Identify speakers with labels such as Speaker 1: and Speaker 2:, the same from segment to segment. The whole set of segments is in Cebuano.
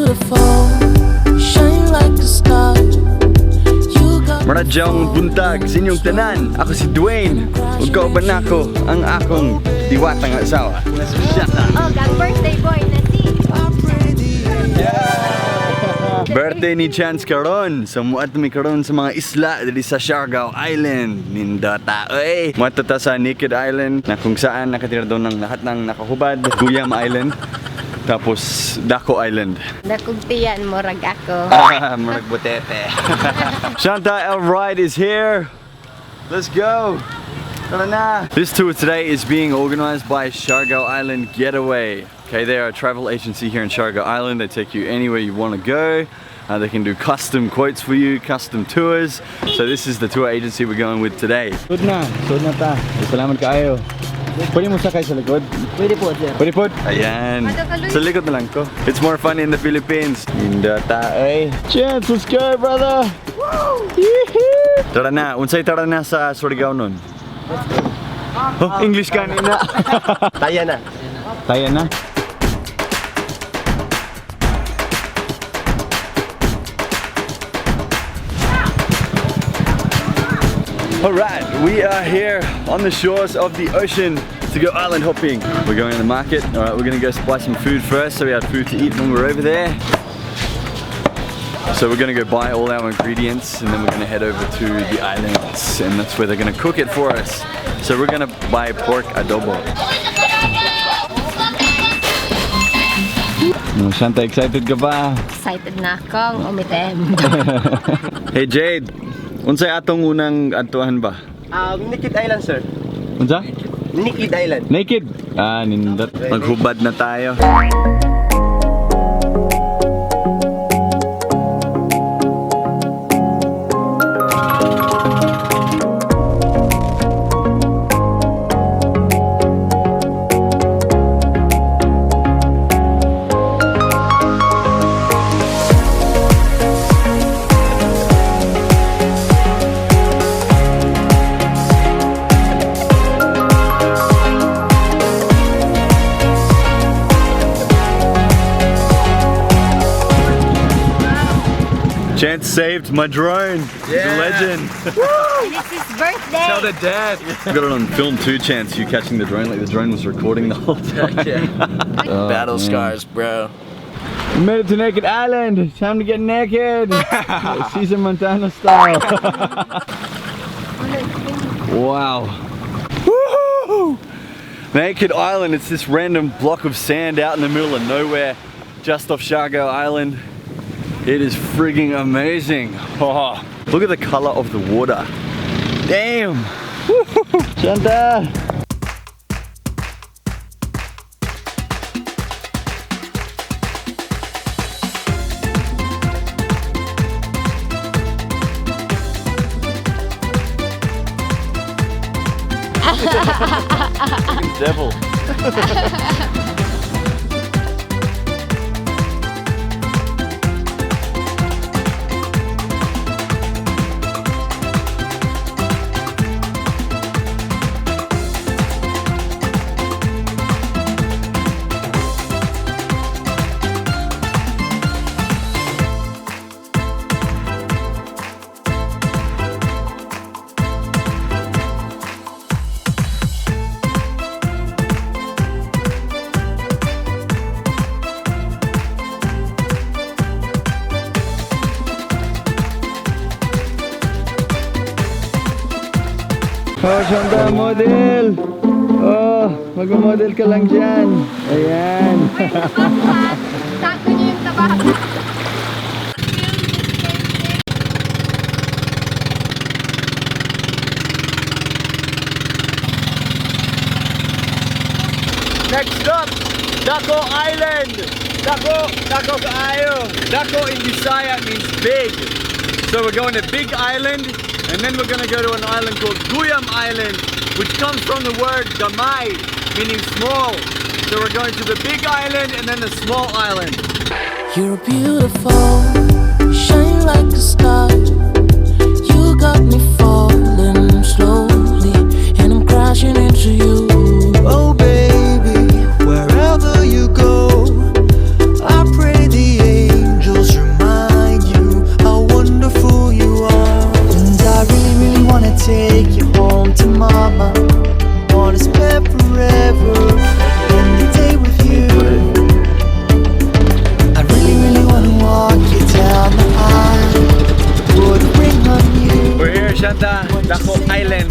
Speaker 1: Beautiful, you shine like a star. You got me
Speaker 2: Maradyong buntag sa inyong tanan. Ako si Dwayne. Ug kauban nako ang akong diwatang asawa. Na si Shana.
Speaker 3: Oh, ang birthday boy na si
Speaker 2: Birthday ni Chance karon. So muadto mi karon sa mga isla diri sa Siargao Island. Nindota oy. Muadto ta sa Naked Island na kung saan nakatira doon ng lahat ng nakahubad. Guyam Island. Tapos Dako Island.
Speaker 3: Dakog tiyan, murag ako.
Speaker 2: Ah, murag butete. Shanta El Ride is here. Let's go. Tara na. This tour today is being organized by Siargao Island Getaway. Okay, they are a travel agency here in Siargao Island. They take you anywhere you want to go. They can do custom quotes for you, custom tours. So this is the tour agency we're going with today. Sud na, sud na ta. Salamat kaayo. Pwede mo sakay sa likod?
Speaker 4: Pwede po, sir.
Speaker 2: Pwede po? Ayan. Sa likod na lang ko. It's more fun in the Philippines. Nindota, ay. Chance, let's go, brother! Woo! Tara na. Unsay tara na sa Surigao nun? Oh, English kanina.
Speaker 4: Taya na.
Speaker 2: Taya na. Alright, we are here on the shores of the ocean to go island hopping. We're going to the market. Alright, we're gonna go buy some food first so we have food to eat when we're over there. So we're gonna go buy all our ingredients and then we're gonna head over to the islands and that's where they're gonna cook it for us. So we're gonna buy pork adobo. Oh, Shanta, excited ka ba?
Speaker 3: Excited na akong umitim.
Speaker 2: Hey Jade, unsay atong unang adtuan ba?
Speaker 4: Naked Island, sir.
Speaker 2: Unsa?
Speaker 4: Naked Island.
Speaker 2: Naked. Ah, nindot. Maghubad na tayo. Chance saved my drone. He's a legend.
Speaker 3: And it's his birthday!
Speaker 2: Tell the dad. Got it on film too, Chance. You catching the drone, like the drone was recording the whole time. Oh,
Speaker 5: Battle
Speaker 2: man.
Speaker 5: scars, bro.
Speaker 2: We made it to Naked Island. Time to get naked. Cesar Montana style. Wow. Woohoo! Naked Island, it's this random block of sand out in the middle of nowhere, just off Siargao Island. It is frigging amazing. Oh, look at the color of the water. Damn. Woohoo! Shanta. Devil. Oh, Shanta, model! Oh, mag-model ka lang dyan. Ayan.
Speaker 3: Wait, tabak ha? Tago niyo yung tabak.
Speaker 2: Next up, Dako Island! Dako, Dako kaayo. Dako in Bisaya means big. So we're going to Big Island, and then we're gonna go to an island called Guyam Island, which comes from the word gamay, meaning small. So we're going to the big island and then the small island.
Speaker 1: You're beautiful, you shine like a star. You got me falling slowly, and I'm crashing into you.
Speaker 6: Oh baby, wherever you go, I pray the
Speaker 2: Shanta. Dako Island.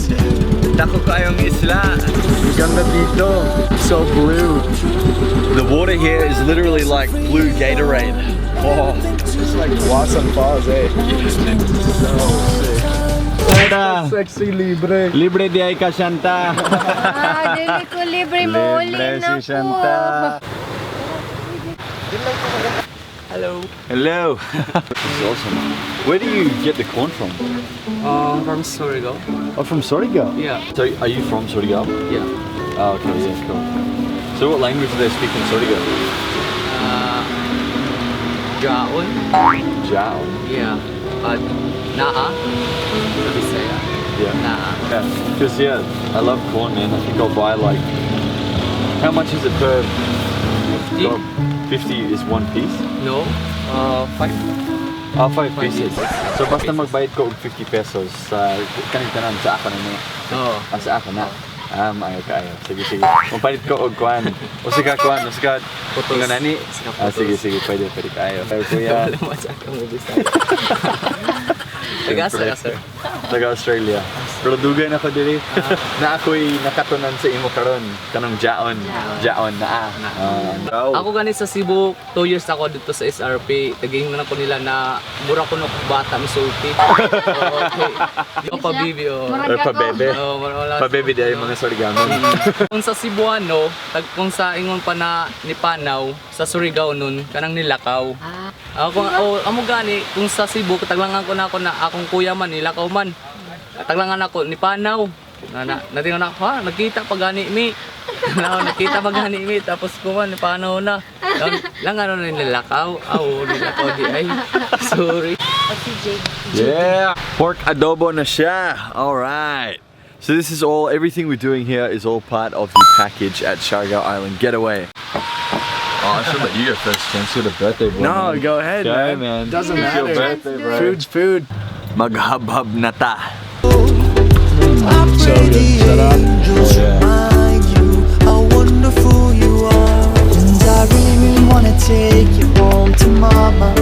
Speaker 2: Dako kaayong isla. Ganda dito. So blue. The water here is literally like blue Gatorade. Oh.
Speaker 5: It's like Blossom Falls, eh? So sick.
Speaker 2: Shanta.
Speaker 5: Sexy libre.
Speaker 2: Libre diay ka, Shanta.
Speaker 3: Ah, dili ko libre mo uli
Speaker 2: Libre
Speaker 3: na
Speaker 2: si Shanta.
Speaker 3: po.
Speaker 6: Hello.
Speaker 2: Hello. This is awesome. Where do you get the corn from?
Speaker 6: From Surigao.
Speaker 2: Oh, from Surigao.
Speaker 6: Yeah.
Speaker 2: So, are you from Surigao?
Speaker 6: Yeah.
Speaker 2: Oh, okay, yeah, cool. So, what language do they speak in Surigao?
Speaker 6: Jaon.
Speaker 2: Jao.
Speaker 6: Yeah. Naa. Sa Bisaya.
Speaker 2: Yeah.
Speaker 6: Naa.
Speaker 2: Yeah. Because yeah, I love corn, man. I think I'll buy like. How much is it per?
Speaker 6: 50?
Speaker 2: 50 is one piece.
Speaker 6: No. 5.
Speaker 2: Ah, 5
Speaker 6: Five
Speaker 2: pieces.
Speaker 6: pieces.
Speaker 2: So basta
Speaker 6: Five pieces.
Speaker 2: magbayad ko og 50 pesos sa kaning tanan sa ako na ni.
Speaker 6: Oh.
Speaker 2: Ah, sa ako na. Ah, maayo kaayo. Sige, sige. Magpalit ko og kuan. Usa ka kuan, usa ka
Speaker 6: Putos.
Speaker 2: Ingon ani.
Speaker 6: Usa ka
Speaker 2: Ah,
Speaker 6: putos.
Speaker 2: sige, sige, pwede, pwede kaayo. Ay, kuya.
Speaker 6: Wala mo sa akong Bisaya. Taga-asa ka, sir?
Speaker 2: Taga Australia. Pero dugay na ko diri. Na ako'y nakatunan sa imo karon kanang jaon. Jaon naa. Ah.
Speaker 6: Ako gani sa Cebu, 2 years ako dito sa SRP. Taging na ko nila na mura ko no bata misulti. Oo, okay. Di ako pa bibi oh.
Speaker 3: Murag
Speaker 2: Or
Speaker 3: ako.
Speaker 2: pabebe.
Speaker 6: Oo, wala.
Speaker 2: Pabebe di ay mga Surigaonon.
Speaker 6: Kung sa Cebuano, tag kung sa ingon pa na ni Panaw, sa Surigao nun, kanang nilakaw.
Speaker 3: Ah.
Speaker 6: Ako, oh, amo gani, kung sa Cebu, taglangan ko na ako na akong kuya man, nilakaw man. Taglangan ako, ni Panaw. Na, na, natingon na, ha, nagkita pa gani mi. Na, nagkita pa gani mi, tapos kuman, ni Panaw na. Lang, lang ano na nilakaw. Aw, nilakaw di ay. Sorry.
Speaker 3: O si Jake.
Speaker 2: Yeah. Pork adobo na siya. All right. So this is all, everything we're doing here is all part of the package at Siargao Island Getaway. Oh, I should let you go first, Chance. You're the birthday boy.
Speaker 5: No,
Speaker 2: man.
Speaker 5: go ahead,
Speaker 2: Go,
Speaker 5: man.
Speaker 2: man.
Speaker 5: Doesn't
Speaker 2: It's your
Speaker 5: matter.
Speaker 2: birthday, bro.
Speaker 5: Food's food.
Speaker 2: Maghub-hub na ta.
Speaker 1: I pray the
Speaker 5: Shut up.
Speaker 1: angels remind you how wonderful you are. And I really, really wanna take you home to mama.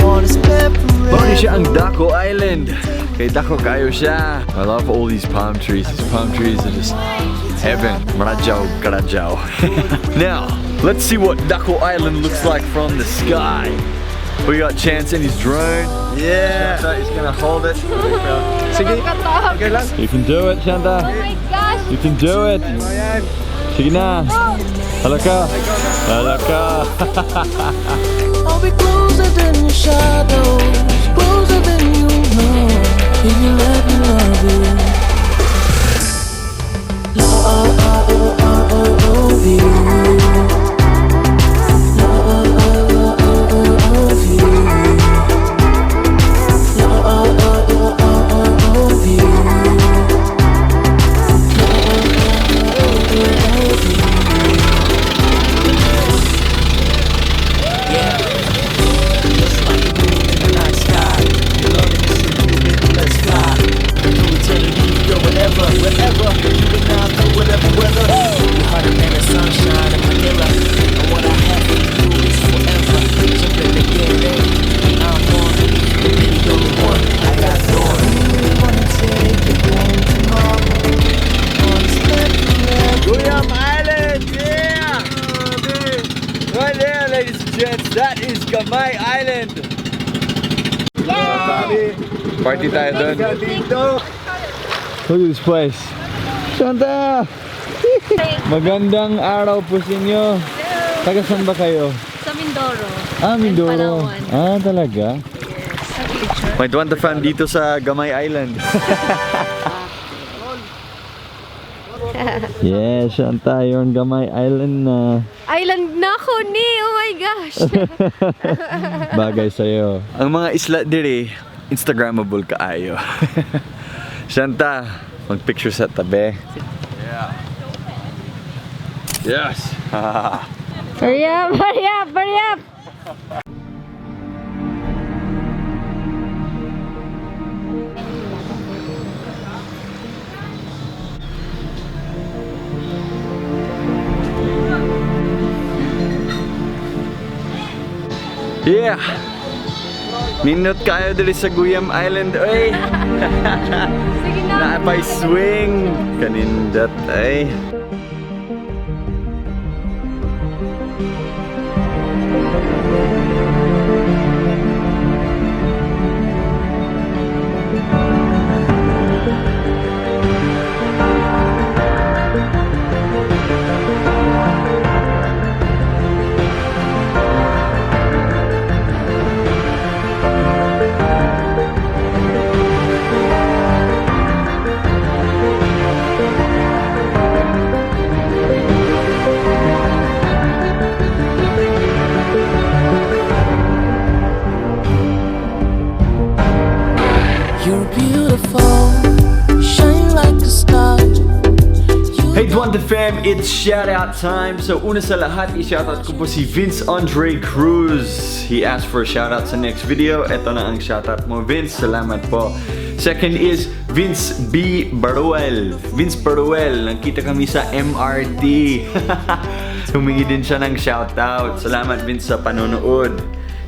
Speaker 1: Wanna spend
Speaker 2: Mao ni siya ang
Speaker 1: forever.
Speaker 2: Dako Island. Kay dako kaayo siya. I love all these palm trees. These palm trees are just heaven. Marajaw, karajaw. Now, let's see what Dako Island looks like from the sky. We got Chance and his drone. Yeah. Shanta is gonna hold it.
Speaker 5: Sige.
Speaker 3: Nakakatawa.
Speaker 5: Okay lang.
Speaker 2: You can do it, Shanta.
Speaker 3: Oh my gosh.
Speaker 2: You can do it.
Speaker 5: Ayan.
Speaker 2: Sige na. Hala ka. Hala ka.
Speaker 1: I'll be closer than your shadows, closer than you know. If you let me love you. Love you. Love you. Love you.
Speaker 7: Just like the moon in the night sky. Your love is a movement, let's fly. Through eternity, go wherever, wherever. You and I through whatever weather. You're hotter than the sunshine in Manila. And what I have for you is forever. So baby, get ready. I'm on. Baby, you're the one I got going.
Speaker 1: Wanna take you home to mama. Wanna spend forever.
Speaker 2: Guyam Island, yeah! Right there, ladies and gents, that is Gamay Island. Party tayo dun.
Speaker 5: Dito.
Speaker 2: Look at this place. Shanta! Magandang araw po sa inyo. Taga saan ba kayo?
Speaker 3: Sa Mindoro.
Speaker 2: Ah, Mindoro.
Speaker 3: Palawan.
Speaker 2: Ah, talaga?
Speaker 3: Sa picture.
Speaker 2: May Dwanta fan dito sa Gamay Island. Yeah, Shanta, you're on Gamay Island na.
Speaker 3: Island na ako ni. Oh my gosh.
Speaker 2: Bagay sa'yo. Ang mga isla diri, Instagrammable kaayo. Shanta, magpicture sa tabi. Yeah. Yes.
Speaker 3: Hurry up, hurry up, hurry up.
Speaker 2: Yeah. Nindot kaayo diri sa Guyam Island, oy.
Speaker 3: Sige na.
Speaker 2: Naa pay swing. Kanindot ay.
Speaker 1: You're beautiful, you shine like a star. You
Speaker 2: Hey Dwanta fam, it's shoutout time. So una sa lahat, i-shoutout ko po si Vince Andre Cruz. He asked for a shoutout sa next video. Ito na ang shoutout mo, Vince. Salamat po. Second is Vince B. Baruel. Vince Baruel, nagkita kami sa MRT. Humingi din siya ng shoutout. Salamat, Vince, sa panonood.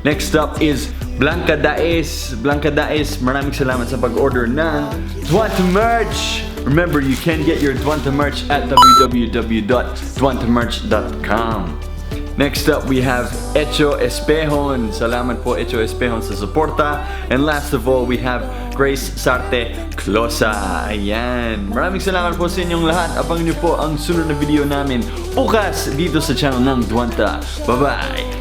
Speaker 2: Next up is Blanca Daes. Blanca Daes, maraming salamat sa pag-order ng Dwanta merch. Remember, you can get your Dwanta merch at www.dwantamerch.com. Next up, we have Echo Espejon. Salamat po, Echo Espejon, sa suporta. And last of all, we have Grace Sarte Closa. Ayan. Maraming salamat po sa inyong lahat. Abangan niyo po ang sunod na video namin bukas dito sa channel ng Dwanta. Bye-bye!